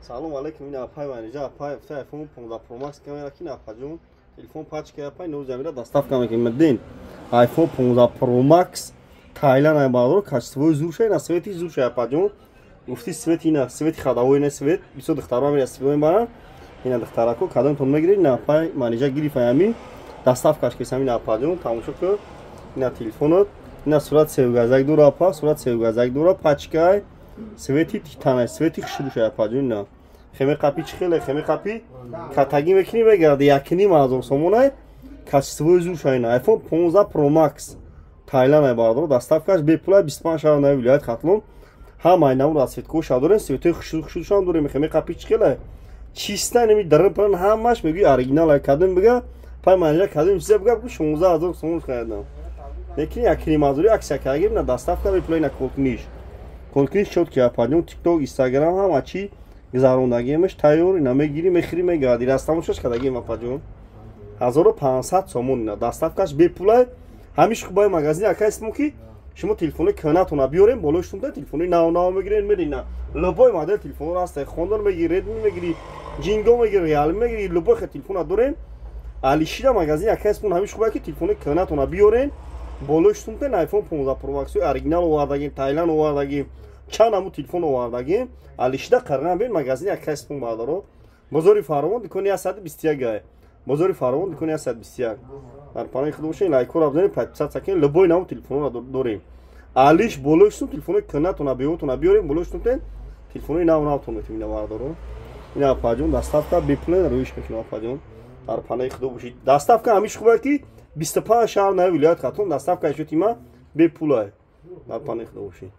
Салом алейкум, ина апай Манижа, апай iPhone 15 Pro Max камера ки напаҷон. Телефон пачка апай нӯ замира доставка мекунем. Дин iPhone 15 Pro Max Тайланд ай бардор, качествои зурша, ина свети зурша апаҷон. Гуфти свет, ина свети ходовой, ина свет, бисёр духтарон мера свет мебаранд. Ина духтарако кадомтон мегиред, ина апай Манижа гириф аями доставкаш кесам, ина апаҷон, тамошо кун. Ина телефонот, ина сурат севгазак дура апа, сурат севгазак дура, пачкай, свети титанай, свети хушруша апаҷон, ина. Хеме қапи чӣ хеле, хеме қапи катагӣ мекунӣ мегарди 1,5 ҳазор сомонай, качествои зурша ина iPhone 15 Pro Max Тайланд ай бардор, доставкаш бепулай, 25 шаҳр нави вилоят Хатлон. Ҳамаи намуд расцветкоша дорем, светои хушру хушрушам дорем, хеме қапи чӣ хеле чиста, неми дарин пуран ҳамаш мегӯи оригинал ай, кадом бига пай манижа, кадом чиза бига бигӯ 16 000 сомон харидам. Лекин 1,5 ҳазори аксия кардагим, на доставка бепулай, на колкниш. Колкниш чёткий апаҷон, TikTok, Instagram ҳама чӣ гузарондагиемаш тайёр, ина мегирӣ, мехӯрӣ, мегарди, растамошаш кардагием апаҷон. 1500 сомон, ина доставкаш бепулай. Ҳамиш хубаи магазин ака исмо ки шумо телефони кӯнатона биёрем, болои шумта телефони нав нав мегирем, медина. Любой модел телефонро ҳаст, Honor мегири, Redmi мегири, Ҷинго мегири, Realme мегири, любой хе телефона дорем. Алишида магазин ака исмон ҳамиш хубае ки телефони кӯнатона биёрем, болои шумта iPhone 15 Pro Max оригинал овардагим, Тайланд овардагим, чанд ҳамун телефон овардагим. Алишида қарнам бин магазини ака исмон бардоро. Бозори Фаровон, дукони 121 ай. Бозори Фаровон, дукони 121. Дар паноҳи худо бошед, лайкҳоро бизанед, подписаться кунед, любой намуд телефонро дорем. Алиш болои шум телефони кӯнатона беотона биёрем, болои шумтен телефони нав навтон метем, ина бардоро. Ина апаҷон, доставка бепул рӯиш мекунем апаҷон. Дар паноҳи худо бошед. Доставка ҳамиш хубе ки 25 шаҳр нави вилоят Хатлон доставка шуд има бепулай. Дар паноҳи худо бошед.